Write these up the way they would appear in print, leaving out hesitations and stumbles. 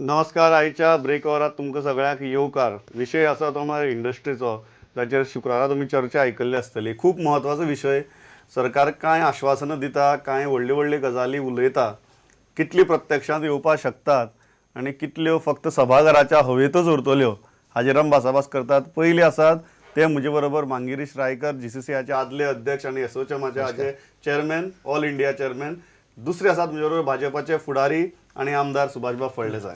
नमस्कार. आयच्या ब्रेक आवरात तुमकां सगळ्यांक येवकार. विशय आसा तो म्हळ्यार इंडस्ट्रीचो, जाचेर शुक्रारा तुमी चर्चा आयकल्ली आसतली. खूब म्हत्वाचो विशय. सरकार कांय आश्वासनां दिता, कांय व्हडल्यो व्हडल्यो गजाली उलयता, कितली प्रत्यक्षांत येवपाक शकतात आनी कितल्यो फक्त सभाघराच्या हवेतच उरतल्यो, हाजेर आमी भासाभास करतात. पयलीं आसात ते म्हजे बरोबर मांगिरीश रायकर, जीसीसीआयचे आदले अध्यक्ष आनी एसोचॅमाचे आदले चेअरमॅन, ऑल इंडिया चेअरमॅन. दुसरे आसात म्हजे बरोबर भाजपाचे फुडारी आनी आमदार सुभाषबाब फळदेसाय.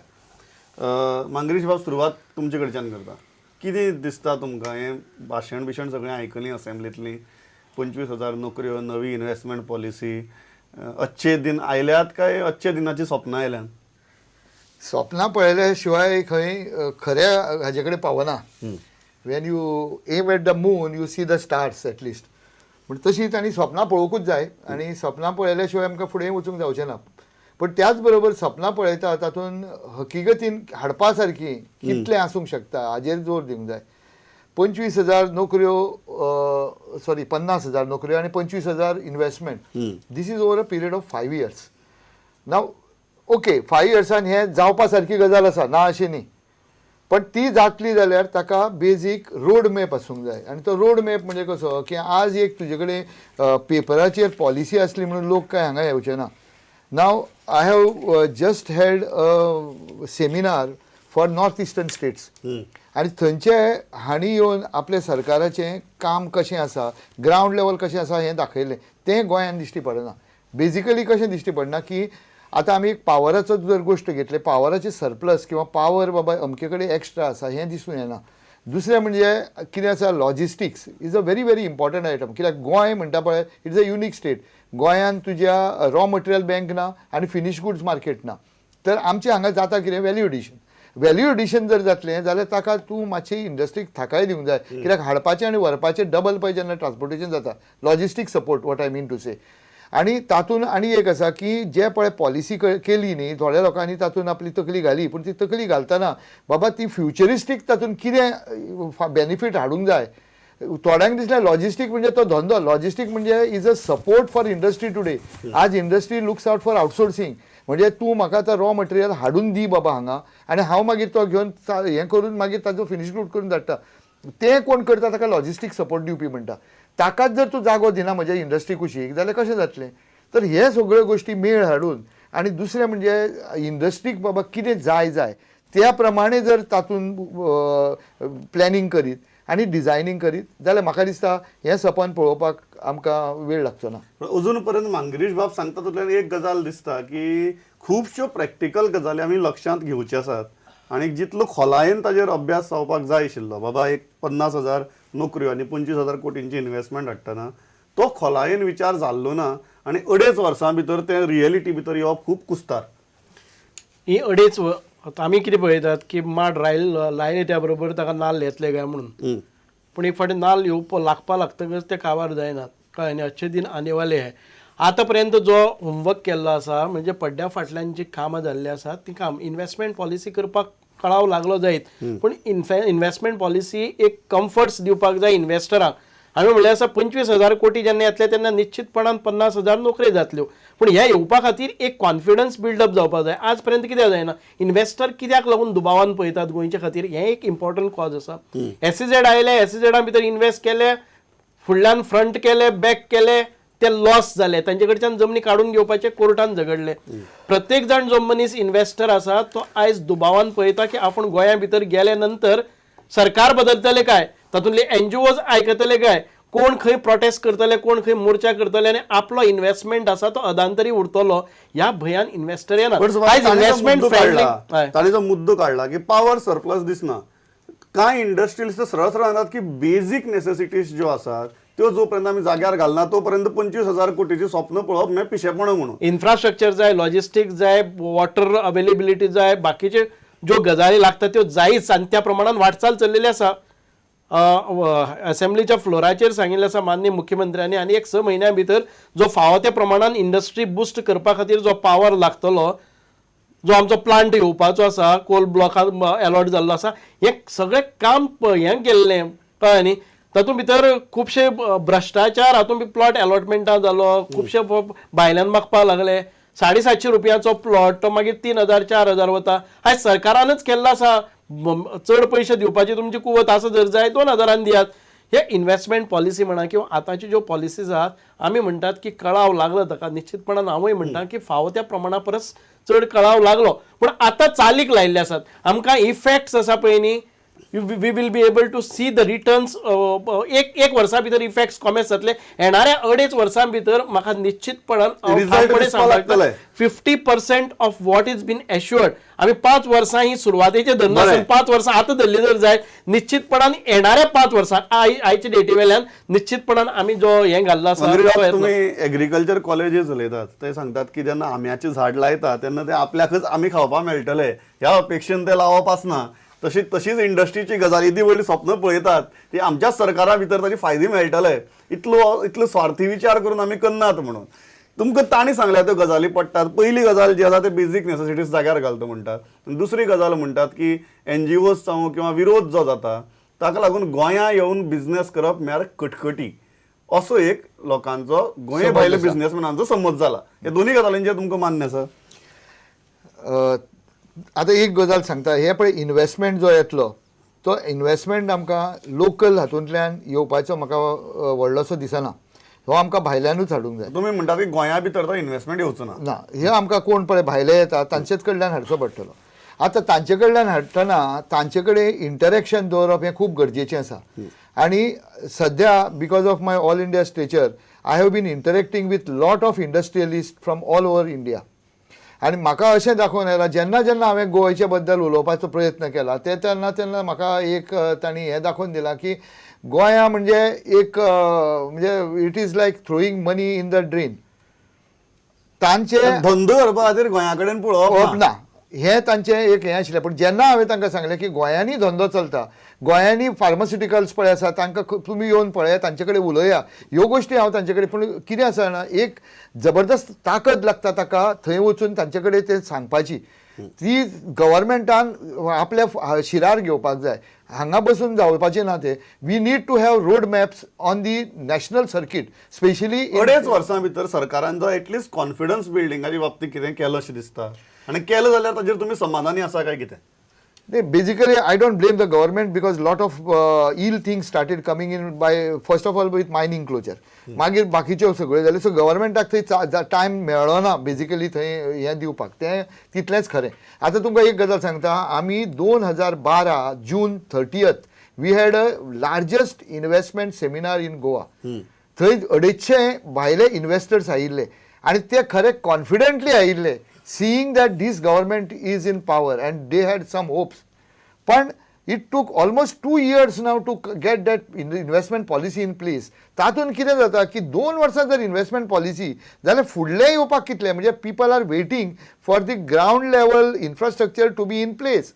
मांगिरीश बाब, सुरवात तुमचे कडच्यान करता. कितें दिसता तुमकां, हें भाशण बिशण सगळें आयकलीं असेंब्लींतलीं, 25,000 नोकऱ्यो, नवी इन्व्हेस्टमेंट पॉलिसी, अच्छे दिन आयल्यात काय अच्छे दिनाची स्वप्नां आयल्यात? स्वप्नां पळयल्या शिवाय खंय खऱ्या हाजे कडेन पावना. When you aim at the moon, you see the stars at least. पूण तशी तांणी स्वप्नां पळोवंकूच जाय आनी स्वप्नां पळयल्या शिवाय आमकां फुडें वचूंक जावचें ना. पूण त्याच बरोबर सपनां पळयता तातूंत हकिगतीन हाडपा सारकी कितलें आसूंक शकता हाजेर जोर दिवंक जाय. 25,000 नोकऱ्यो, सॉरी, 50,000 नोकऱ्यो आनी 25,000 investment, this is over a period of 5 years. Now, okay, 5 इयर्सान हें जावपा सारकी गजाल आसा, ना अशें न्ही, पण ती जातली जाल्यार ताका बेजीक रोड मॅप आसूंक जाय. आनी तो रोड मॅप म्हणजे कसो की आज एक तुजे कडेन पेपराचेर पॉलिसी आसली म्हणून लोक काय हांगा येवचे ना. Now, I have just had a seminar for North Eastern states आनी थंयचे हांणी येवन आपल्या सरकाराचें काम कशें आसा, ग्रावंड लेवल कशें आसा हें दाखयलें. तें गोंयांत दिश्टी पडना. बेजिकली कशें दिश्टी पडना की आतां आमी एक पावराचो जर गोश्ट घेतले, पावराचे सरप्लस किंवा पावर बाबा अमके कडेन एक्स्ट्रा आसा हें दिसून येना. दुसरें म्हणजे कितें आसा, logistics is a very very important item, कित्याक गोंय म्हणटा पळय, it's a unique state. गोंयान तुज्या रॉ मटेरियल बँक ना आनी फिनीश गुड्स मार्केट ना. तर आमचें हांगा जाता कितें, व्हॅल्यू एडिशन. व्हॅल्यू एडिशन जर जातलें जाल्यार ताका तूं मातशी इंडस्ट्रीक थाकाय दिवंक जाय, कित्याक हाडपाचें आनी व्हरपाचें डबल पळय जेन्ना ट्रान्सपोर्टेशन जाता, logistic support, what I mean to say. आनी तातूंत आनी एक आसा की जे पळय पॉलिसी केली न्ही, थोड्या लोकांनी तातूंत आपली तकली घाली, पूण ती तकली घालतना बाबा ती फ्युचरिस्टीक तातूंत कितें बेनिफीट हाडूंक जाय. थोड्यांक दिसलें लॉजिस्टीक म्हणजे तो धंदो. लॉजिस्टीक म्हणजे is a support for industry today. आज industry looks out for outsourcing, म्हणजे तूं म्हाका आतां रॉ मटेरियल हाडून दी बाबा हांगा आनी हांव मागीर तो घेवन हें करून मागीर ताजो फिनीश गुड करून धाडटा. तें कोण करता ताका लॉजिस्टीक सपोर्ट दिवपी म्हणटा. ताकाच जर तूं जागो दिना म्हज्या इंडस्ट्री कुशीक जाल्यार कशें जातलें? तर हे सगळ्यो गोश्टी मेळ हाडून आनी दुसरें म्हणजे इंडस्ट्रीक बाबा कितें जाय जाय त्या प्रमाणे जर तातूंत प्लॅनिंग करीत आनी डिझायनींग करीत जाल्यार म्हाका दिसता हें सपन पळोवपाक आमकां वेळ लागचो ना. पण अजून पर्यंत मांगिरीश बाब सांगता तातूंतल्यान एक गजाल दिसता की खुबश्यो प्रॅक्टिकल गजाली आमी लक्षांत घेवच्यो आसात आनी जितलो खोलायेन ताजेर अभ्यास जावपाक जाय आशिल्लो, बाबा एक 50,000 नोकऱ्यो आनी 25,000 कोटींची इन्व्हेस्टमेंट हाडटना तो खोलायेन विचार जाल्लो ना आनी अडेच वर्सां भितर तें रियलिटी भितर येवप खूब कुस्तार. ही आतां आमी कितें पळयतात की माड रायल लायले त्या बरोबर ताका नाल्ल येतले काय म्हणून. पूण एक फावटी नाल्ल येवपा लागपा लागतकच ते काबार जायनात, कळ्ळें न्ही? अच्छे दिन आने वाले है. आतां पर्यंत जो होमवर्क केल्लो आसा, म्हणजे पड्ड्या फाटल्यान जी कामां जाल्लीं आसात, ती काम इन्व्हेस्टमेंट पॉलिसी करपाक कळाव लागलो जायत, पूण इन्व्हेस्टमेंट पॉलिसी एक कम्फर्ट्स दिवपाक जाय इन्व्हेस्टरांक. हांवें म्हणलें आसा, 25,000 कोटी जेन्ना येतले तेन्ना निश्चितपणान 50,000 नोकऱ्यो जातल्यो, पूण ह्या येवपा खातीर एक कॉन्फिडन्स बिल्डअप जावपाक जाय. आज पर्यंत कित्याक जायना? इन्व्हेस्टर कित्याक लागून दुबावान पळयतात गोंयच्या खातीर? हें एक इम्पॉर्टंट कॉज आसा. एसईझेड आयले, एसईझेडा भितर इन्व्हेस्ट केले, फुडल्यान फ्रंट केले, बॅक केले, ते लॉस जाले. तांचे कडच्यान जमनी काडून घेवपाचे कोर्टान झगडले. प्रत्येक जाण जो मनीस इन्व्हेस्टर आसा तो आयज दुबावान पळयता की आपूण गोंया भितर गेले नंतर सरकार बदलतले काय, तातूंतले एनजीओज आयकतले काय, कोण खंय प्रोटेस्ट करतले, कोण खंय मोर्चा करतले आनी आपलो इन्व्हेस्टमेंट आसा तो अदांतरी उरतलो, ह्या भंयान इन्व्हेस्टर येना. पण सुभाष, आयज ताणें जो इन्व्हेस्टमेंट मुद्दो फ्रेंडली काडला, ताणें जो मुद्दो काडला की पावर सरप्लस दिसना, कांय इंडस्ट्रियलिस्ट सरळ सरळ सांगतात की बेजीक नेसेसिटीज ज्यो आसात त्यो जो पर्यंत आमी जाग्यार घालना तो पर्यंत 25,000 कोटीची स्वप्न पळोवप म्हळ्यार पिशेपण म्हणून. इन्फ्रास्ट्रक्चर जाय, लॉजिस्टीक जाय, वॉटर अवेलेबिलिटी जाय, बाकीचे ज्यो गजाली लागता त्यो जायच आनी त्या प्रमाणान वाटचाल चल्लेली आसा. असेंब्लीच्या फ्लोराचेर सांगिल्लें आसा माननीय मुख्यमंत्र्यांनी आनी एक 6 म्हयन्या भितर जो फावो त्या प्रमाणान इंडस्ट्री बुस्ट करपा खातीर जो पावर लागतलो, जो आमचो प्लांट येवपाचो आसा, कोल ब्लॉकान एलॉट जाल्लो आसा, हें सगळें काम हें केल्लें, कळ्ळें न्ही? तातूंत भितर खुबशे भ्रश्टाचार हातूंत प्लॉट एलॉटमेंटा जालो, खुबशे भायल्यान मागपाक लागले. 750 रुपयांचो प्लॉट तो मागीर 3000 4000 वता. आयज सरकारानच केल्लो आसा, चड पयशे दिवपाची तुमची कुवत आसा जर जाय 2000 दियात. हे इन्व्हेस्टमेंट पॉलिसी म्हणा किंवा आतांच्यो ज्यो पॉलिसीज आहात, आमी म्हणटात की कळाव लागला ताका, निश्चितपणान हांवूय म्हणटा की फावो त्या प्रमाणा परस चड कळाव लागलो, पूण आतां चालीक लायिल्ले आसात. आमकां इफेक्ट्स आसा पळय न्ही, we will be able to see the returns. एक एक वर्सा भितर इफेक्ट्स कॉमेस जातले. येणाऱ्या 2.5 वर्सां भितर म्हाका निश्चितपणान Result दिसपाक लागतले. 50% of what is been assured. आमी 5 वर्सां ही सुरवातेचे धरना बरें. आसून 5 वर्सां आतां धरली जर जायत, निश्चितपणान येणाऱ्या 5 वर्सां आयच्या डेटी वेल्यान निश्चितपणान आमी जो हें घाल्लो आसा मंत्री तो बाब, येतलो. तुमी एग्रीकल्चर कॉलेजीस उलयतात, ते सांगतात की जेन्ना आंब्याचें झाड लायता तेन्ना ते आपल्याकच आमी खावपाक मेळटले ह्या अपेक्षेन ते लावप आसना. तशी तशीच इंडस्ट्रीची गजाल, येदी व्हडली स्वप्न पळयतात ती आमच्याच सरकारा भितर ताचे फायदे मेळटले, इतलो इतलो स्वार्थी विचार करून आमी करनात म्हणून तुमकां तांणी सांगल्या त्यो गजाली पडटात. पयली गजाल जी आसा ते बेजीक नेसेसिटीज जाग्यार घालता म्हणटात. दुसरी गजाल म्हणटात की एनजीओज जावं किंवा विरोध जो जाता ताका लागून गोंया येवन बिझनेस करप म्हळ्यार कटकटी, असो एक लोकांचो गोंय समज भायल्या आसा. बिझनेसमॅनांचो समज जाला. हे दोन्ही गजालींचेर तुमकां मान्य आसा? आतां एक गजाल सांगता, हे पळय इन्वेस्टमेंट जो येतलो तो इन्वेस्टमेंट आमकां लोकल हातूंतल्यान येवपाचो म्हाका व्हडलोसो दिसना, हो आमकां भायल्यानूच हाडूंक जाय. तुमी म्हणटात की गोंया भितर तो इन्व्हेस्टमेंट येवचो ना. ना, हे आमकां कोण पळय भायले येता तांचेच कडल्यान हाडचो पडटलो. आतां तांचे कडल्यान हाडटना तांचे कडेन इंटरेक्शन दवरप हें खूब गरजेचें आसा. आनी सद्या because of my all India stature I have been interacting with lot of industrialist from all over India. आनी म्हाका अशें दाखोवन आयलां, जेन्ना जेन्ना हांवें गोंयचे बद्दल उलोवपाचो प्रयत्न केला ते तेन्ना तेन्ना म्हाका एक तांणी हें दाखोवन दिलां की गोंया म्हणजे एक म्हणजे it is like throwing money in the drain. तांचे धंदो करपा खातीर गोंया कडेन पळोवप पळोवप ना, हें तांचें एक हें आशिल्लें. पूण जेन्ना हांवें तांकां सांगलें की गोंयांनी धंदो चलता, गोंयांनी फार्मास्युटिकल्स पळय आसा, तांकां तुमी येवन पळया, तांचे कडेन उलोवया, ह्यो गोश्टी हांव तांचे कडेन. पूण कितें आसा जाणा, एक जबरदस्त ताकद लागता ताका थंय वचून तांचे कडेन तें सांगपाची, ती गव्हर्मेंटान आपल्या शिरार घेवपाक जाय. हांगा बसून जावपाचें ना तें. We need to have road maps on the national circuit specially. 2.5 वर्सां भितर सरकारान जो एटलिस्ट कॉन्फिडन्स बिल्डिंगाच्या बाबतीत कितें केलें अशें दिसता, आनी केलें जाल्यार ताजेर तुमी समाधानी आसा काय कितें? Basically, I don't blame the government because lot of ill things started coming in by first of all with mining closure. मागीर बाकीच्यो सगळ्यो जाल्यो. सो गव्हर्मेंटाक थंय टायम मेळ्ळो ना बेजिकली थंय हें दिवपाक, तें तितलेंच खरें. आतां तुमकां एक गजाल सांगता, आमी 2012 June 30 we had a largest investment seminar in Goa. थंय 250 भायले इन्वेस्टर्स आयिल्ले आनी ते खरे कॉन्फिडंटली आयिल्ले, seeing that this government is in power and they had some hopes. पण it took almost 2 years now to get that investment policy in place. तातूंत कितें जाता की 2 वर्सां जर इन्वेस्टमेंट पॉलिसी जाल्यार फुडलें येवपाक कितलें, म्हणजे people are waiting for the ground level infrastructure to be in place.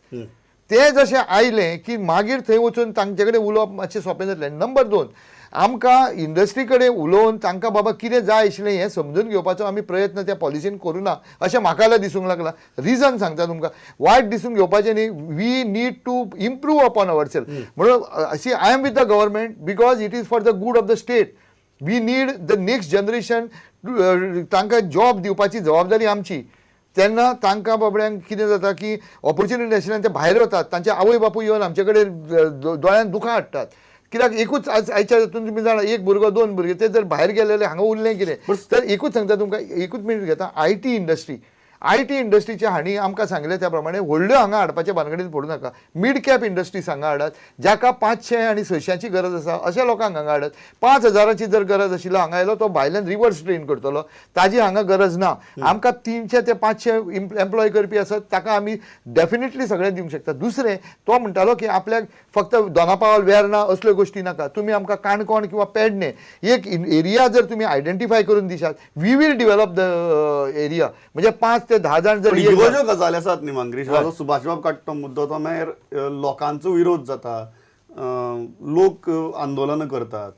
ते जशें आयलें की मागीर थंय वचून तांचे कडेन उलोवप मातशें सोंपें जातलें. नंबर 2, आमकां इंडस्ट्री कडेन उलोवन तांकां बाबा कितें जाय आशिल्लें हें समजून घेवपाचो आमी प्रयत्न त्या पॉलिसीन करूं ना अशें म्हाका जाल्यार दिसूंक लागलां. रिजन सांगता तुमकां, वायट दिसून घेवपाचें न्ही, we need to improve upon our self. म्हणून see I am with the government because it is for the good of the state. We need the next generation, तांकां जॉब दिवपाची जबाबदारी आमची. तेन्ना तांकां बाबड्यांक कितें जाता की ऑपॉर्च्युनिटी आशिल्ल्यान ते भायर वतात, तांचे आवय बापूय येवन आमचे कडेन दोळ्यान दुखां हाडटात. कित्याक एकूच आज आयच्या हितून तुमी जाणा, एक भुरगो 2 भुरगे ते जर भायर गेलेले हांगा उरलें कितें. तर एकूच सांगता तुमकां, एकूच मिनीट घेता, I T industry, I T इंडस्ट्रीच्या हांणी आमकां सांगलें त्या प्रमाणे व्हडल्यो हांगा हाडपाच्या भानगडीन पडूं नाका, मिड कॅप इंडस्ट्रीज हांगा हाडात, जाका 500 आनी 600 गरज आसा अशा लोकांक हांगा हाडात. 5000ची जर गरज आशिल्लो हांगा आयलो तो भायल्यान रिवर्स ट्रेन करतलो, ताजी हांगा गरज ना. आमकां 300 ते 500 एम्प्लॉय करपी आसात, ताका आमी डेफिनेटली सगळें दिवंक शकता. दुसरें तो म्हणटालो की आपल्याक फक्त दोनापावल वेर्णा असल्यो गोश्टी नाका, तुमी आमकां काणकोण किंवा पेडणे एक एरिया जर तुमी आयडेंटिफाय करून दिशात, we will develop the area. म्हणजे 5 ते 10 जाण जर पण ह्यो ज्यो गजाली आसात न्ही मांगरीश, जो सुभाषबाब काडटा मुद्दो तो मागीर लोकांचो विरोध जाता, लोक आंदोलनां करतात.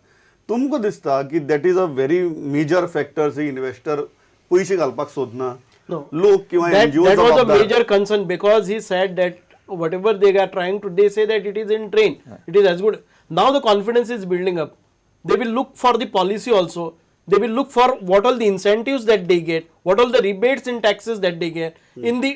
तुमकां दिसता की that is a very major factor, investor पयशे घालपाक सोदना लोक किंवा NGO That was a जबाबदार? major concern because he said that whatever they are trying to, they say that it is in train, it is as good. Now the confidence is building up. They will look for the policy also. They will look for what all the incentives that they get, what all the rebates in taxes that they get in the.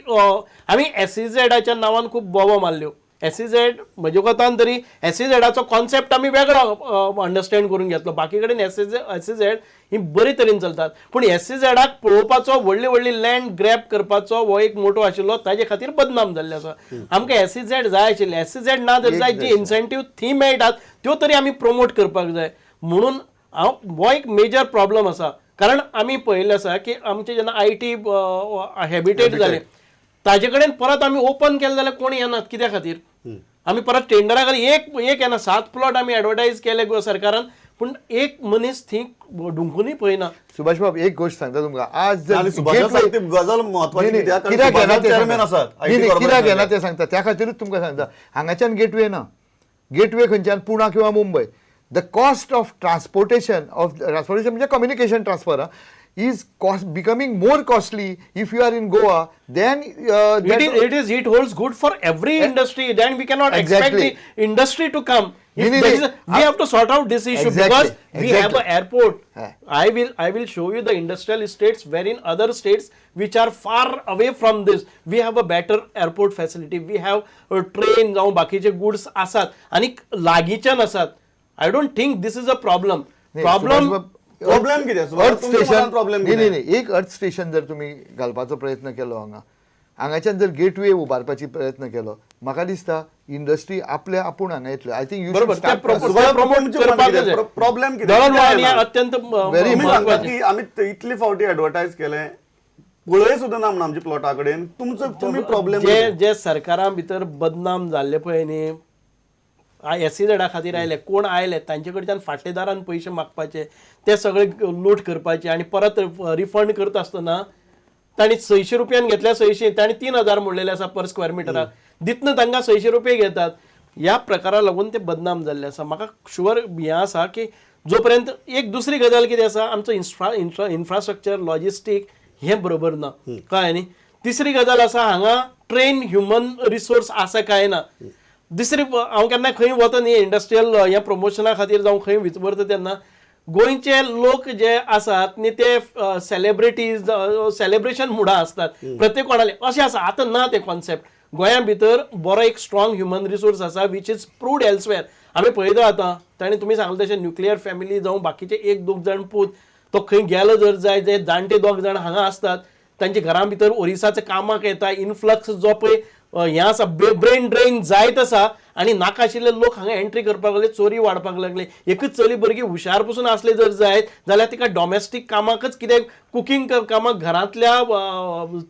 आमी एसईझेडाच्या नांवान खूब बोबो मारल्यो. SEZ म्हज्या कोतान तरी एसईझेडाचो concept आमी वेगळो understand करून घेतलो. बाकी कडेन एसईझेड ही बरे तरेन चलतात, पूण एसईझेडाक पळोवपाचो व्हडली व्हडली लँड ग्रॅब करपाचो हो एक मोटो आशिल्लो, ताजे खातीर बदनाम जाल्ले आसा. आमकां एसईझेड जाय आशिल्लें. एसईझेड ना जर जाय, जी इन्सेंटीव थी मेळटात त्यो तरी आमी प्रमोट करपाक जाय. म्हणून हांव हो एक मेजर प्रॉब्लम आसा, कारण आमी पळयल्लें आसा की आमचे जेन्ना IT habitat जाले, ताजे कडेन परत आमी ओपन केलें जाल्यार कोण येनात. कित्या खातीर? आमी परत टेंडरा खातीर एक एक येना. सात प्लॉट आमी एडवर्टायज केले सरकारान, पूण एक मनीस थंय ढुंकूनय पळयना. सुभाष बाब, एक गोष्ट सांगता तुमकां, आज जर आनी सुभाषा gateway- सांगता ती गजाल म्हत्वाची. नाही, नाही, कित्याक? कारण कित्याक घेना सुभाषा ते चेअरमॅन सांगता. आसात नाही, IT नाही, कित्याक घेना कॉर्पोरेशनाचे. ते सांगता, त्या खातीरूच तुमकां सांगता. हांगाच्यान गेटवे ना, गेटवे खंयच्यान? पुणा किंवा Mumbai. The cost of transportation, of transportation म्हणजे communication transfer, is cost becoming more costly if you are in Goa than It is it holds good for every industry. Then we cannot expect the industry to come if नाही, there नाही. We have to sort out this issue because we have an airport. I will show you the industrial estates wherein other states which are far away from this, we have a better airport facility, we have a train जावं बाकीचे goods आसात आनी लागींच्यान आसात. I don't think this is a problem. Problem problem कितें? सुभाष, अर्थ तुमच्या station मनान problem नाही कितें? नाही नाही, एक अर्थ स्टेशन जर तुमी घालपाचो प्रयत्न केलो हांगा, हांगाच्यान जर गेटवे उबारपाची प्रयत्न केलो, म्हाका दिसता इंडस्ट्री आपल्या आपूण हांगा येतले. I think you बरोबर, ते सुभाष, प्रमोट तुमच्या मनान करपाक कितें? जाय. प्रॉब्लेम कितें? दळणवळण कितें हें अत्यंत Very तुमी सांगता महत्वाचें. की आमी इतले फावटी एडवर्टायज केलें, पळय सुद्दां ना म्हणून आमच्या प्लॉटा कडेन. तुमचो तुमी प्रॉब्लेम जे जे सरकारा भितर बदनाम जाल्ले पळय न्ही, एसईझेडा खातीर आयले कोण आयले, तांचे कडच्यान फाटले दारान पयशे मागपाचे, ते सगळे लूट करपाचे आनी परत रिफंड करता आसतना तांणी 600 रुपयान घेतल्या 600, तांणी 3000 म्हणलेले आसा पर स्क्वेअर मिटराक, दितना तांकां 600 रुपये घेतात. ह्या प्रकारा लागून ते बदनाम जाल्ले आसा. म्हाका शुअर हें आसा की जो पर्यंत एक दुसरी गजाल कितें आसा, आमचो इन्फ्रास्ट्रक्चर लॉजिस्टीक हें बरोबर ना, कळ्ळें न्ही. तिसरी गजाल आसा, हांगा ट्रेन ह्युमन रिसोर्स आसा काय ना. दुसरी हांव केन्ना खंय वता न्ही इंडस्ट्रियल ह्या प्रमोशना खातीर जावं खंय वता तेन्ना गोंयचे लोक जे आसात न्ही ते सेलेब्रिटीज सेलेब्रेशन मुडा आसतात प्रत्येक कोणाले अशें आसा. आतां ना ते कॉन्सेप्ट. गोंया भितर बरो एक स्ट्रॉंग ह्युमन रिसोर्स आसा which is proved elsewhere. आमी पळयता आतां ताणें तुमी सांगलें तशें न्युक्लियर फॅमिली जावं बाकीचे एक दोग जाण पूत तो खंय गेलो जर जाय, जे जाणटे दोग जाण हांगा आसतात तांच्या घरां भितर ओरिसाच्या कामाक येता. इनफ्लक्स जो पळय हें आसा, ब्रेन ड्रेन जायत आसा आनी नाका आशिल्ले लोक हांगा एंट्री करपाक लागले, चोरी वाडपाक लागले. एकच चली भुरगीं हुशार पसून आसले जर जायत जाल्यार तिका डॉमेस्टीक कामाकच कितें कुकींग कामाक घरांतल्या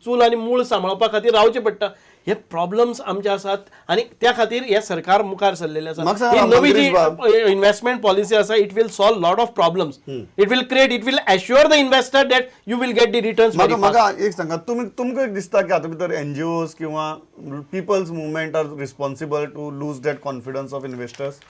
चूल आनी मूळ सांबाळपा खातीर रावचें पडटा. हे प्रॉब्लम्स आमचे आसात आनी त्या खातीर हे सरकार मुखार सरलेलें आसा. म्हाका सांगा, ही नवी जी मंगेश बाब. इन्व्हेस्टमेंट पॉलिसी आसा, it will solve lot of problems, it will create, it will assure the investor that you will get the returns. म्हाका म्हाका एक सांगा, तुमी तुमकां एक दिसता की हातूंत भितर एनजीओज किंवा people's movement are responsible to lose that confidence of investors?